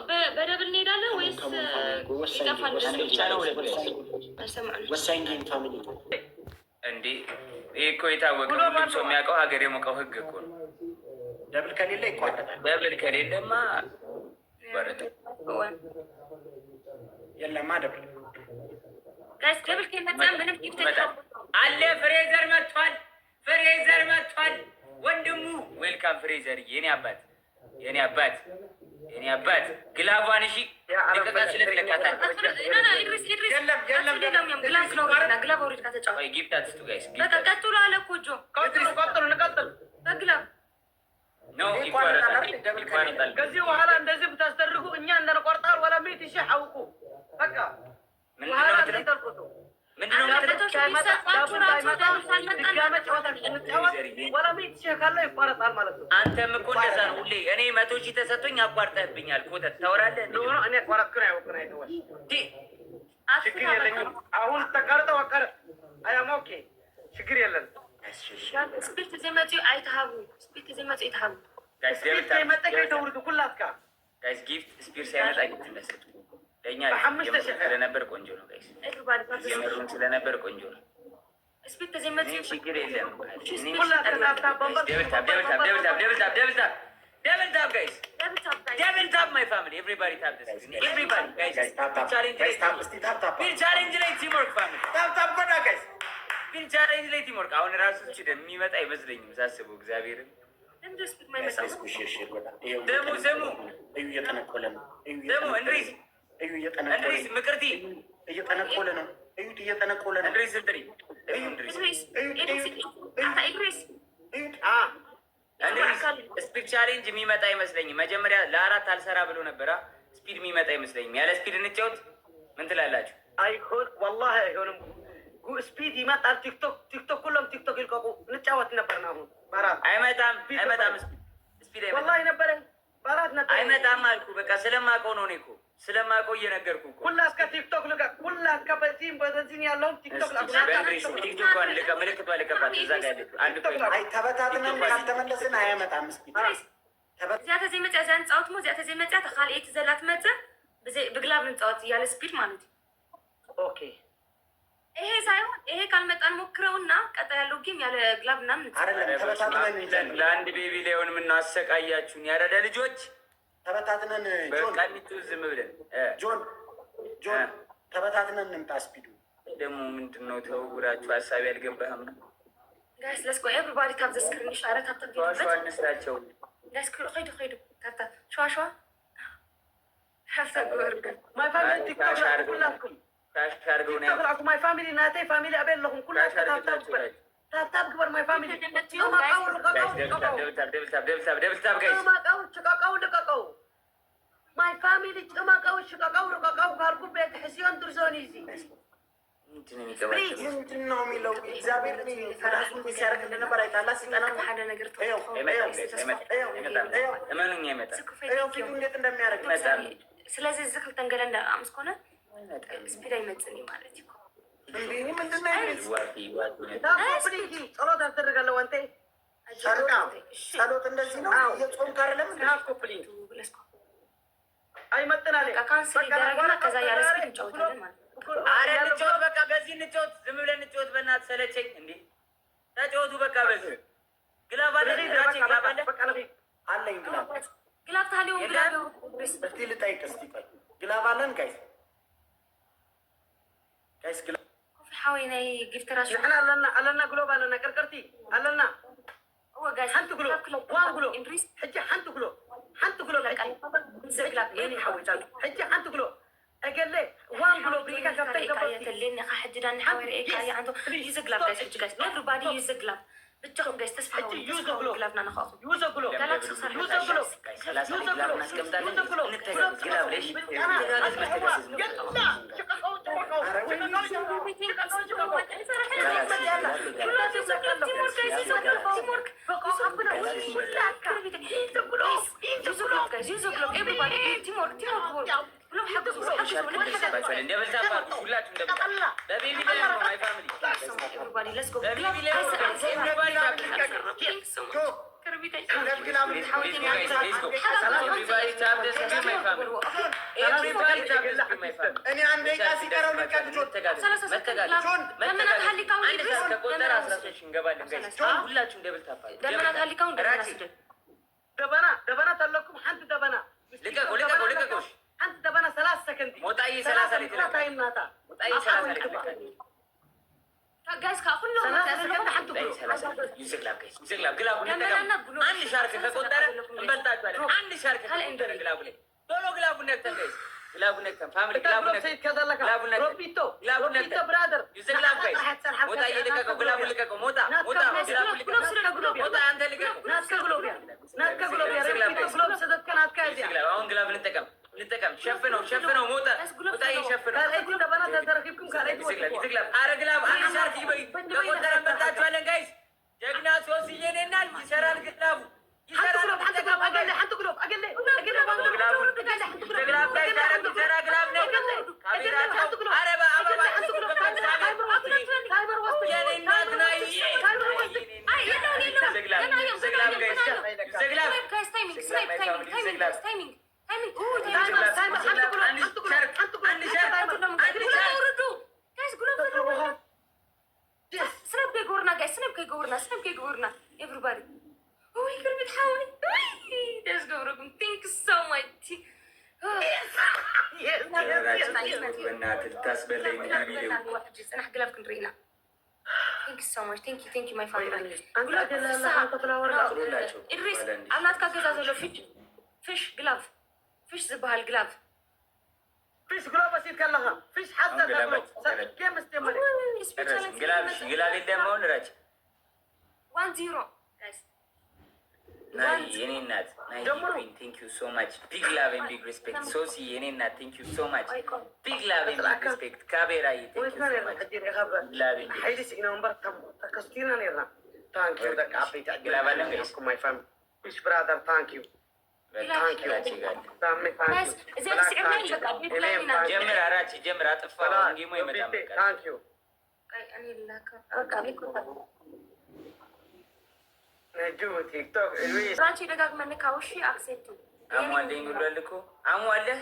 በ double እንሄዳለን ወይስ ይጠፋል? ወሳኝ game family። እንዴ፣ ይህ እኮ የታወቀ፣ ሁሉም ሰው የሚያውቀው፣ ሀገር የሞቀው ህግ እኮ ነው። Double ከሌለ ይቋረጣል። Double ከሌለማ ይቋረጣል። የለማ double። Guys፣ double ከመጣ ምንም gift አለ። ፍሬዘር መጥቷል። ፍሬዘር መጥቷል። ወንድሙ welcome ፍሬዘር፣ የኔ አባት፣ የኔ አባት፣ የኔ አባት። Glove ዋን እሺ ልቀቃት፣ ስለትለቃታል። Gift አትስጡ guys። ቀጥሎ አለ እኮ ጆ በ glove። No፣ ይቋረጣል፣ ይቋረጣል። ከዚህ በኋላ እንደዚህ ብታስደርጉ እኛ እንደንቆርጣል ወላ 100,000 አውቁ በቃ። ምንድን ነው የምትለው? ምንድን ነው የምትለው? ድጋሜ ጨዋታ ስንጫወት ወላ 100,000 ካለው ይቋረጣል ማለት ነው። አንተም እኮ እንደዛ ነው ሁሌ። እኔ 100,000 ተሰጥቶኝ አቋርጠህብኛል። ኮተት ታወራለህ እንዴ? እኔ አቋረጥኩን አይወቅን አይተወል ችግር የለኝም። አሁን ተቀርጠው አቀረ I am okay፣ ችግር የለም። Speed ተዘመፅኡ ኣይትሃቡ፣ speed ተዘመፅኡ ኣይትሃቡ። Speed ከይመጠ ከይተውርዱ ኩላትካ። Guys፣ gift speed ሳይመጣ gift እንዳሰጡ። ለእኛ ስለነበር ቆንጆ ነው guys፣ የመሩን ስለነበር ቆንጆ ነው። Speed ተዘመፅኡ ችግር የለም። Double tap, double tap, double tap, double tap, double tap, double tap guys፣ double tap my family, everybody tap this, everybody guys። Challenge ላይ challenge ላይ teamwork family። Tap tap ጎዳ guys። ግን challenge ላይ teamwork። አሁን ራሱ የሚመጣ አይመስለኝም ሳስበው፣ እግዚአብሔርን። ስሙ ስሙ። እዩ እየጠነቆለ ነው። ስሙ እንድሪስ። እዩ እየጠነቆለ እንድሪስ ምቅርቲ። እየጠነቆለ ነው። እዩት፣ እየጠነቆለ ነው። እንድሪስ እንትሪ እንድሪስ። ኢድሪስ። እዩት። እንድሪስ፣ speed challenge የሚመጣ አይመስለኝም። መጀመሪያ ለአራት አልሰራ ብሎ ነበራ። Speed የሚመጣ አይመስለኝም። ያለ speed እንጫወት፣ ምን ትላላችሁ? አይሆን፣ ወላሂ አይሆንም። Speed ይመጣል። ቲክቶክ ቲክቶክ ሁሉም ቲክቶክ ይልቀቁ። እንጫወት ነበርን አሁን በአራት። አይመጣም፣ አይመጣም። Speed አይመጣም። ወላሂ ነበረ፣ በአራት ነበር። አይመጣም አልኩ። በቃ ስለማውቀው ነው። እኔ እኮ ስለማውቀው እየነገርኩ እኮ። ሁላ እስከ ቲክቶክ ልቀቅ። ሁላ እስከ በዚህም በዚህም ያለውን ቲክቶክ። ቲክቶኳን ልቀ ምልክቷ ልቀባት። እዛ ጋር ያለችው አንድ ቆይ። አይ፣ ተበታትነን ካልተመለስን አያመጣም። እስኪ እዚኣ ተዘይመፅያ እዚኣ ንፃወት ሞ እዚኣ ተዘይመፅያ ተካልአይቲ ዘላ ትመፅእ ብ glove ንፃወት እያለ speed ማለት እዩ። Okay። ይሄ ሳይሆን ይሄ ካልመጣን ሞክረውና ቀጣይ ያለው game ያለ glove ምናምን። አይደለም፣ ተበታትነን እንጀምር። ለአንድ baby ላይሆን የምናሰቃያችሁን ያረዳ ልጆች። ተበታትነን ጆን። በቃ እንጫወት ዝም ብለን። ጆን ጆን፣ ተበታትነን እንምጣ። Speed ኡ ደግሞ ምንድን ነው? ተውራችሁ ሀሳብ ያልገባህም ነው። Guys, let's go, everybody tap the screen። ሻረ tap tap። ሸዋሸዋ እንስራቸው። Guys፣ ከይዱ ከይዱ፣ tap tap፣ ሸዋሸዋ tap tap ግበሩ። My family፣ ቲክቶክ ላኩ ሁላትኩም። ሻሽ አድርገው ነው። ቲክቶክ ላኩ my family፣ ናተይ family ኣበይ ኣለኹም? ኩላትኩም tap tap ግበር፣ tap tap ግበር my family። ጭማቃው ልቀቀው፣ ልቀቀው። Double tap, double tap, double tap, double tap guys። ጭማቃው ሽቀቀው ልቀቀው my family፣ ጭማቃው ሽቀቀው ልቀቀው ካልኩ ቤት ሕስዮን ድርሶን ይዚ። ምንድን ነው የሚገባቸው? ምንድን ነው የሚለው? እግዚአብሔር ራሱ ሲያደርግ እንደነበር አይታላ ሲጠና ሓደ ነገር። አይመጣም፣ እመኑኝ አይመጣም። ፊቱ እንዴት እንደሚያደርግ። አይመጣም። ስለዚ እዚ ክልተን ገለ እንዳኣምስ ኮነ speed ኣይመፅን እዩ ማለት እዩ። ምንድን ነው? ዋቲ ዋቲ። ጸሎት አስደርጋለሁ አንተ። ጸሎት እንደዚህ ነው። የጾም ካርለም። Tap copy link አይመጥናል። Cancel ይደረግና ከዛ ያለ speed እንጫወታለን ማለት ነው። አረ እንጫወት፣ በቃ በዚህ እንጫወት፣ ዝም ብለን እንጫወት። በእናትህ ሰለቸኝ እንዴ! ተጫወቱ በቃ በዚህ። Glove አለ ራቼ? Glove አለ? አለኝ glove። Glove ታሊውን glove። እስቲ ልጠይቅ። እስቲ ቆይ፣ glove አለን guys? Guys, glove። ኮፊ ሓወይ ናይ gift ራሽ። ንሕና ኣለና፣ ኣለና glove ኣለና፣ ቅርቅርቲ ኣለና። እወ guys። ሓንቲ glove፣ one glove። ኢንድሪስ። ሕጂ ሓንቲ glove፣ ሓንቲ glove ሕጂ የኒ ሓወይ ሕጂ ሓንቲ glove እገለ one glove ሪኢካ ካብተን ገበርቲ። ተለኒ ካ ሕጂ ዳኒ ሓወይ ርእካ አንቶ use glove guys። ሕጂ guys, everybody use glove ብቻኹም guys። ተስፋ ሕጂ use glove። Glove ና ንኸኹም። Use glove። ጋላክሲ ክሰርሕ። Use glove። 30 glove እናስቀምጣለን። እንተጋገዝ። Glove ላይ እንተጋገዝ፣ መተጋገዝ ነው። Double tap አድርጉ ሁላችሁም። Double tap በ baby ላይ ነው my family። Everybody, let's go. በ baby lion guys, everybody tap. Thank so much. ከርቢተይ። Let's go guys, let's go. Everybody tap the screen, my family. Everybody tap the screen, my family. እኔ 1 ደቂቃ ሲቀረው ልቀቅ ጆን። መተጋገዝ፣ 30 ሰከንድ። መተጋገዝ፣ ደመና መተጋገዝ። ታሊካውን 1 ሰዓት ከቆጠረ 13 ሺህ እንገባለን guys። ሁላችሁም double tap አድርጉ። ደመና ታሊካውን ደመና ራቼ ስደድ። ደበና ደበና ተለኩም ሓንቲ ደበና። ልቀቁ፣ ልቀቁ፣ ልቀቁ። ሓንቲ ደበና 30 ሰከንድ። ሞጣዬ 30 ላይ ትለቃለች። Time ናታ። ሞጣዬ 30 ላይ ትለቃለች። Guys ኩሎም 30 ሰከንድ ሓንቲ ላይ glove። 30 use glove guys, use glove፣ glove ኡ እንጠቀም። ደመናና glove። 1 ሻርክ ከቆጠረ እንበልጣችኋለን። 1 ሻርክ ከቆጠረ glove ኡ ላይ ቶሎ glove ኡ ነክተን guys፣ glove ኡ ነክተን family፣ እታ glove ኡ glove ነክተን ሰይድካ ዘለካ glove ኡ ነክተን ሮቢቶ glove ኡ ሮቢቶ ነክተን brother። Use glove guys። ሞጣዬ ልቀቀው፣ glove ኡ ልቀቀው። ሞጣ ሞጣ glove ኡ glove ልቀቀው። ስደድ፣ glove። ሞጣ አንተ ልቀቀው። ናትካ glove እያ፣ ናትካ glove እያ። ሮቢቶ glove ሰደድካ ናትካ use እዚኣ። Glove፣ አሁን glove እንጠቀም፣ እንጠቀም። ሸፍነው፣ ሸፍነው። ሞጣ ሞጣዬ ሸፍነው። ካልአይቲ ደበና ተተረኪብኩም ካልአይቲ Use glove, use glove። አረ glove 1 ሻርክ ይበይ ከቆጠረ እንበልጣችኋለን guys። ጀግና ሶስዬ እኔ እናት ይሰራል፣ glove ኡ ሓንቲ ይሰራል። Glove፣ ሓንቲ glove ኣገለ፣ ሓንቲ glove ኣገለ ኣገለ። Glove guys፣ አረ የሚሰራ glove ነው። ካሜራቸው አረ በአበባ የኔ እናት ናይ። አይ የለውን የለውን ገና እዮም ገና እዮም ገና እዮም። Use glove. Guys, timing, snipe, timing, timing guys, timing, timing. 1 ሻርክ፣ 1 ሻርክ፣ 1 ሻርክ። ውረዱ guys፣ glove ዘለዎ snipe ከይገበርና guys፣ snipe ከይገበርና፣ snipe ከይገበርና everybody። ወይ ክርቢት ሓወይ፣ ወይ ደስ ገብረኩም። Thank so much. በእናትህ ልታስበላኝ ነው ቪዲዮ። ፅናሕ፣ glove ክንርኢና። Thank so much, thank you, thank you, my family. ኢድሪስ፣ ኣብ ናትካ ገዛ ዘሎ ፊሽ፣ ፊሽ glove፣ ፊሽ ዝበሃል glove። ፊሽ glove ወሲድካ ኣለኻ፣ ፊሽ ሓዛ glove game ስጀመረ። Glove፣ glove የለም አሁን ራች። 1-0 guys. ናይ የኔ እናት ናይ queen, thank you so much, big love and big respect። ሶሲ የኔ እናት, thank you so much, big love and big respect። ካቤራዬ, thank you so much, love and ሓይሊ ስኢና እምበር ተከስቲና ነርና። Thank you ደቂ ዓበይቲ። Glove አለን guys. My fam ፊሽ brother, thank you, thank you ሳሚ። Guys, እዚኣ ተስዒርና በቃ ቤት ላይ ኢና። ጀምር አራች ጀምር። አጥፋ አሁን game ኡ አይመጣም በቃ። Thank you. እኔ ልላከው። ነጁ ቲክቶክ ሉዊስ። ራንቺ ደጋግመን ካውሺ accept ኡ። አሟለኝ ብሏል እኮ አሟለህ።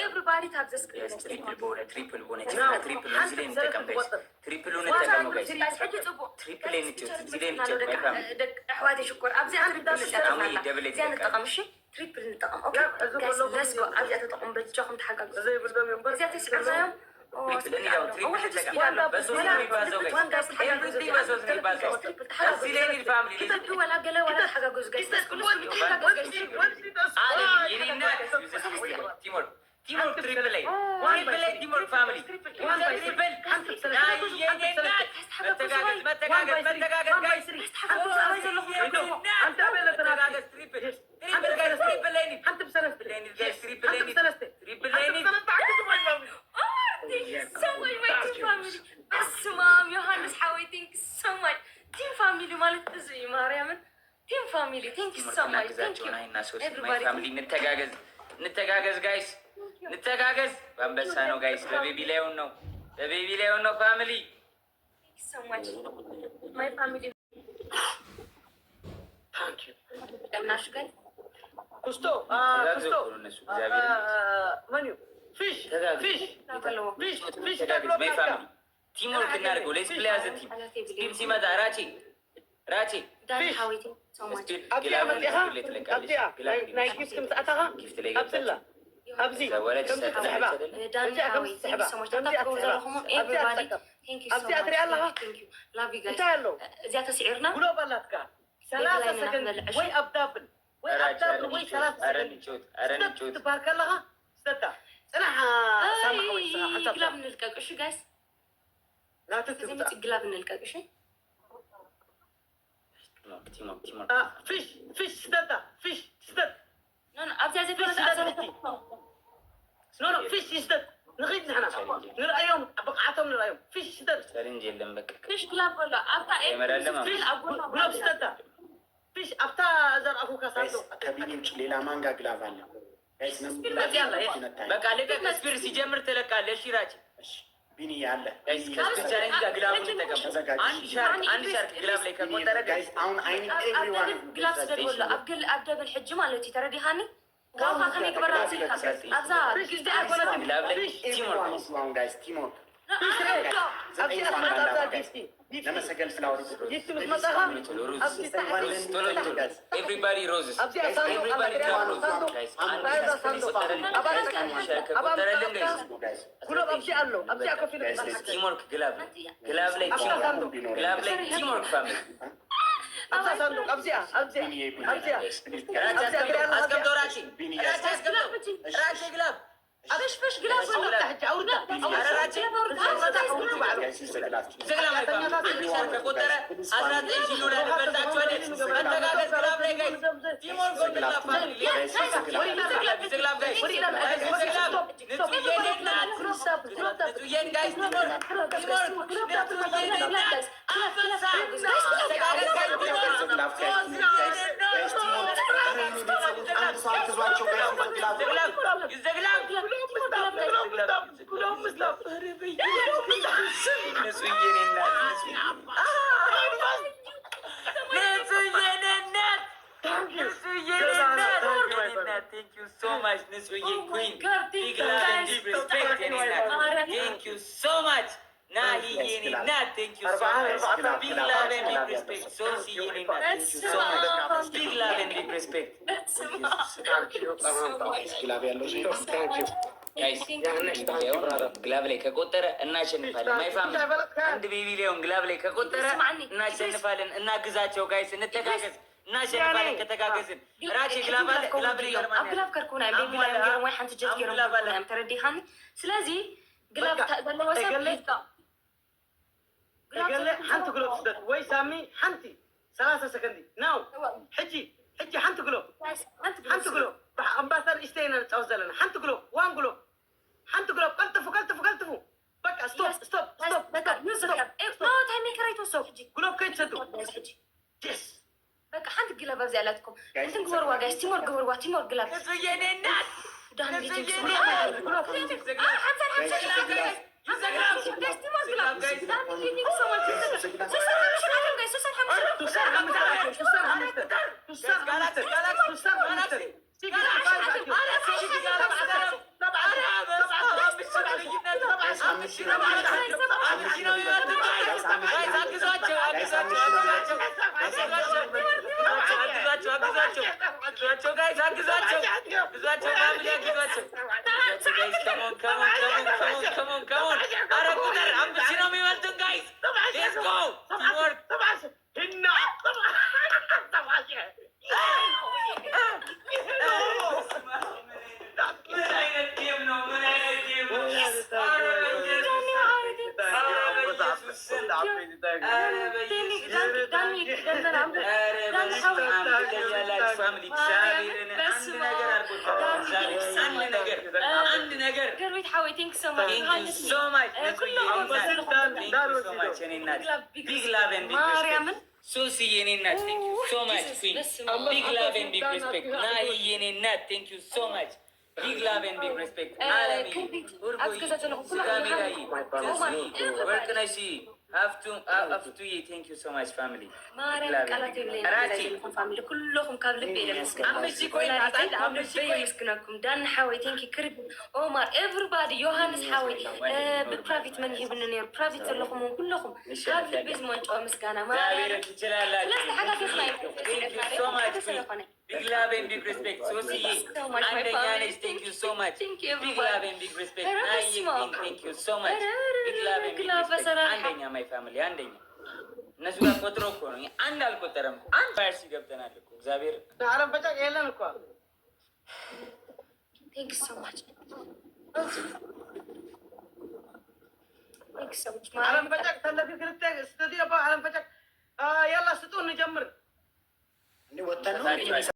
Everybody tap the screen. Triple በሆነ፣ triple በሆነ triple ነው። እዚህ ላይ እንጠቀም guys፣ triple ኡን እንጠቀመው guys። ሕጂ ፅቡቅ። Triple ላይ እንጫወት፣ እዚህ ላይ እንጫወት my family. ኣሕዋተይ ሽኮር፣ ኣብዚኣ triple አሙ double እዚኣ ንጠቐም። እሺ፣ triple ንጠቐም። Okay guys, let's go. ኣብዚኣ ተጠቐሙ፣ በጃኹም ተሓጋግዙ። ዘይብሎም እምበር። እዚኣ ተስዒርናዮም። Triple እንሂድ፣ triple እንጠቀም። በሶስት ነው የሚባዛው guys፣ everything በሶስት ነው የሚባዛው። እዚህ ላይ እንሂድ family. ወላ ገለ ወላ ተሓጋገዙ guys፣ ተሓጋገዙ guys. አለ የኔ እናት። Teamwork, teamwork፣ triple ላይ፣ triple ላይ teamwork family, triple ናይ የኔ እናት። መተጋገዝ፣ መተጋገዝ፣ መተጋገዝ guys። መተጋገዝ፣ triple, triple guys፣ triple ላይ እንሂድ። ሓንቲ ብሰለስተ። Triple ላይ እንሂድ guys፣ triple ላይ ሓንቲ እንሂድ። ብሰለስተ። Triple ላይ እንሂድ። Thank you so much, my team family. በስመ አብ ዮሐንስ ሓወይ, thank you so much. Team family ማለት እዚ እዩ። ማርያምን team family, thank you so much, thank you. እና ሶሲ my everybody. Family እንተጋገዝ፣ እንተጋገዝ guys፣ እንተጋገዝ። በአንበሳ ነው guys፣ በ baby lion ነው፣ በ baby lion ነው family. Thank you so much, my family. Thank you. ናሽ guys. ኩስቶ ተጋግዘው ኩስቶ። እኮ ነው እነሱ እግዚአብሔር መን እዩ ፊሽ? ተጋግዘው። ፊሽ ፊሽ ፊሽ። ተጋገዝ my family፣ teamwork እናድርገው። Let's play as team። Speed ሲመጣ ራቼ ራቼ ዳኒ ሓወይ, thank you so much. Speed ኣብዚኣ Glove መፂኻ Speed ላይ ትለቃለች። ኣብዚኣ Glove ናይ gift ምፅኣታኻ Gift ላይ ኣብዝላ ኣብዚ ከዛ በኋላ ከምዚ ትሰርሕ ትስሕባ። አይደለ? ዳኒ እዚኣ ሓወይ ከምዚ thank you ትስሕባ። so much. ከምዚኣ ታብታብ ትስሕባ። ዘለኹም ኣብዚኣ everybody. ትጠቀም። Thank you so ኣብዚኣ much. ትሪኣ ኣለኻ። Thank you, love you guys. እንታይ ኣሎ? እዚኣ ተስዒርና Glove ኣላትካ 30 ሰከንድ፣ ወይ ኣብ double ወይ ኣብ double ወይ 30 ኧረ ሰከንድ። እንጫወት፣ ኧረ እንጫወት። ትበሃል ከለኻ ስደታ ፅናሕ ሳማሕ ወይ ሓንሳብ Glove ንልቀቅ እሺ guys. ናቱ እዚ ትምፃእ። መፅእ glove ንልቀቅ እሺ። Teamwork, teamwork. ፊሽ ፊሽ ስደታ፣ ፊሽ ስደት። No, no, ኣብዚኣ ዘይኮነት። No, no, ፊሽ ይስደት። ንኺድ ንሕና ንርአዮም፣ ብቕዓቶም ንርአዮም። ፊሽ ስደት። Challenge የለም በቃ። ፊሽ glove በሎ ኣብታ። ይመራል። Glove ስደታ ፊሽ ኣብታ ዘርኣኹካ ሳንዶ። ከቢኒ ውጭ ሌላ ማን ጋር glove አለ? Guys? መፅያ ኣላ። በቃ ልቀቅ። Speed ሲጀምር ትለቃለህ። እሺ ራቼ። እሺ። ቢኒ አለ። Guys፣ ከዚህ challenge ጋር glove ኡን እንጠቀም። አንድ ሻርክ፣ አንድ ሻርክ glove ላይ ከቆጠረ guys አሁን I need everyone። Glove ስደድበሎ ኣብ double ሕጂ ማለት እዩ፣ ተረዲኻኒ? ካብካ ከመይ ግበራ ኣብዛ ግዜ። Glove ላይ teamwork። Guys, teamwork። ለመሰገን flower። Gift ምስ መጣኻ ኣብዚ ቶሎ ቶሎ፣ everybody roses, everybody roses, guys። አንድ ሻርክ ከቆጠረልን፣ አንድ ሻርክ ከቆጠረልን guys። Glove ኣብዚ ኣሎ፣ ኣብዚኣ ኮፍ ኢሉ። Teamwork፣ glove፣ glove ላይ teamwork፣ glove ላይ teamwork, family። ኣብዛ ሳንዱቅ፣ ኣብዚኣ፣ ኣብዚኣ፣ ኣብዚኣ። ራቼ አስቀምጠው፣ አስቀምጠው፣ ራቼ፣ ራቼ አስቀምጠው፣ ራቼ glove። ፍሽ glove። ኣውርዳ ሕጂ፣ ኣውርዳ። ኧረ ራቼ ዘግላ my family። አንድ ሻርክ ከቆጠረ 19,000 ዶላር እንበልጣቸዋለን። መተጋገዝ glove ላይ guys። Teamwork on glove, family። Glove, guys, glove። ንጹዬ እናት፣ ንጹዬን guys፣ teamwork, teamwork። ንጹዬን እናት አንበሳ። ተጋገዝ guys፣ teamwork። The glove, the glove። ንጹዬ እናት፣ ንጹዬ እናት፣ ንጹዬ እናት፣ thank you so much ንጹዬ queen። Big love and big respect የኔ እናት፣ thank you so much። ናሂ የኔ እናት፣ thank you so much, big love and big respect። ሶሲ የኔ እናት፣ thank you so much, big love and big respect። Glove ያለው Guys፣ glove ላይ ከቆጠረ እናሸንፋለን። My family፣ አንድ baby lion glove ላይ ከቆጠረ እናሸንፋለን። እናግዛቸው guys፣ እንተጋገዝ፣ እናሸንፋለን ከተጋገዝን። ራቼ glove አለ፣ glove ላይ። ኣብ glove ከርኩና baby lion ገይሮም ወይ ሓንቲ ጀት ገይሮም ከርኩና፣ ተረዲኻኒ? ስለዚ glove ዘለዎ ሰብ ይጥቃ። ገለ ሓንቲ glove ስደት ወይ ሳሚ፣ ሓንቲ 30 ሰከንዲ now። ሕጂ ሕጂ ሓንቲ glove፣ ሓንቲ glove። ኣምባሳር እሽተይ ኢና ንጫወት ዘለና። ሓንቲ glove፣ one glove፣ ሓንቲ glove። ቀልጥፉ፣ ቀልጥፉ፣ ቀልጥፉ። በቃ stop, stop, stop። Glove ከይትሰዱ። Yes. በቃ ሓንቲ glove ኣብዚ ኣላትኩም እንትን ግበርዋ guys፣ teamwork ግበርዋ፣ teamwork glove። ንጹዬ የኔ እናት፣ ንጹዬ የኔ እናት። 65፣ 65፣ አግዟቸው፣ አግዟቸው፣ አግዟቸው guys፣ አግዟቸው፣ አግዟቸው family፣ አግዟቸው። Come on, come on። ኧረ ቁጥር 5,000 ነው የሚበልጡን guys። Let's go, teamwork። ምን አይነት game ነው? ምን አይነት game ነው? ኧረ በኢየሱስ ስም! ኧረ በኢየሱስ! ኧረ በስመ አብ! ትለያላችሁ family። እግዚአብሔርን አንድ ነገር አልቆጠረም። እግዚአብሔር አንድ ነገር፣ አንድ ነገር። ገርቢት ሓወይ፣ thank so much። Thank you so much ንጹዬ የኔ እናት፣ thank you so much የኔ እናት፣ big love and big respect። ሶሲ የኔ እናት፣ thank you so much queen፣ big love and big respect። ናሂ የኔ እናት፣ thank you so much, big love and big respect። አለምዬ፣ ኡርጎዬ፣ ስጋሜዳዬ፣ ወርቅነሽ፣ ሀፍቱዬ፣ thank you so much, family። ማርያም ቃላት የብለይ family፣ ኩለኹም ካብ ልቢ እየ ለመስግን። 5,000 coin፣ 5,000 coin። የመስግነኩም። ዳኒ ሓወይ thank you፣ ክርብ፣ ኦማር፣ everybody፣ ዮሃንስ ሓወይ ብ private መን ሂብኒ ነይሩ፣ private ዘለኹም እውን ኩለኹም ካብ ልቢ ዝመንጨወ ምስጋና። እግዚአብሔርን ትችላላችሁ። ስለዝተሓጋገዝና። Thank you so much. Big love and big respect። ሶሲዬ አንደኛ ነች። Thank you so much, big love and big respect። ናዬ queen, thank you so much, big love and big respect። አንደኛ my family አንደኛ። እነሱ ጋር ቆጥሮ እኮ ነው፣ አንድ አልቆጠረም እኮ። አንድ ፋየር ገብተናል እኮ እግዚአብሔር። ዓለም በጫቅ የለን እኮ። Thank so much, thank so much። ዓለም በጫቅ ተለፊ ክልተ ስትዲ ዓለም በጫቅ፣ يلا ስጡ እንጀምር። እንዴ ወተን ነው።